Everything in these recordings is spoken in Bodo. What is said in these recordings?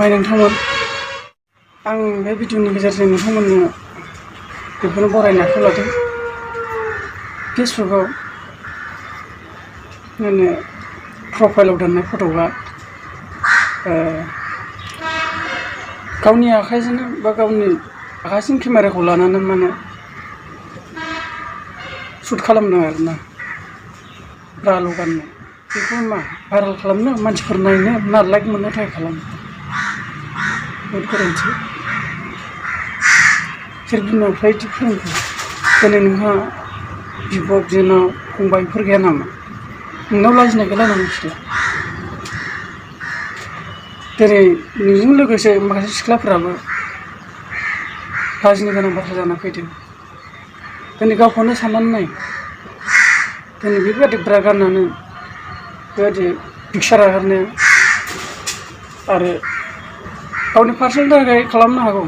खुलुमबाय नोंथांमोन। आं बे भिडिअनि गेजेरजों नोंथांमोननो बेखौनो बरायनो आखायाव लादों। फेसबुकआव माने प्रफाइलाव दोननाय फट'आ गावनि आखाइजोंनो बा गावनि आखाइजों केमेराखौ लानानै माने शुट खालामदों आरोना ब्राल' गाननो। बेखौ मा भाइरेल खालामनो, मानसिफोर नायनो ना लाइक मोननो थाखाय खालामो? बहुद गोरोन्थि। सोर बिमा बिफाया बिदि फोरोंखो? दिनै नोंहा बिब' बिनानाव फंबायफोर गैया नामा? नोंनाव लाजिनाय गैला नामा सिख्ला? दिनै नोंजों लोगोसे माखासे सिख्लाफोराबो लाजिनो गोनां बाथ्रा जाना फैदों। दिनै गावखौनो साननानै नाय, दिनै बेबायदि ब्रा गाननानै बेबायदि पिक्सार आगारनो आरो गावनि पार्सनेल थाखाय खालामनो हागौ,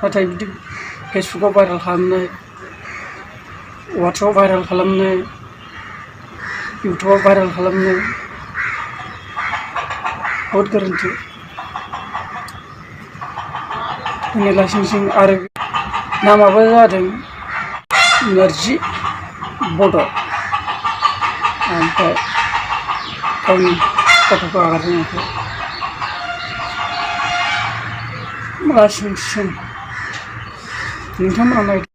नाथाय बिदि फेसबुकआव भाइरेल खालामनाय, वाट्सएपआव भाइरेल खालामनाय, इउटुबाव भाइरेल खालामनाय बहुद गोरोन्थि। दिनै लाइसेन्सिं आरो नामाबो जादों नारजि बड', ओमफ्राय गावनि फट'खौ आगारदों। लासिंसिं नोंथांमोना नायदो।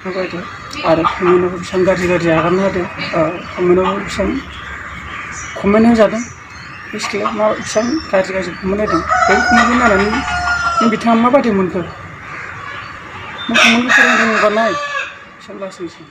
बेबायदि आरो कमेन्टआवबो बेसेबां गाज्रि गाज्रि आगारना होदों। कमेन्टआवबो बेसेबां कमेन्ट होजादों। बे सिख्लाया मा बेसेबां गाज्रि गाज्रि कमेन्ट होदों। बे कमेन्टखौ नायनानै नों बिथाङा माबायदि मोनखो? नों कमेन्टखौ फरायनो रोङोबा नाय, बेसेबां लासिंसिं।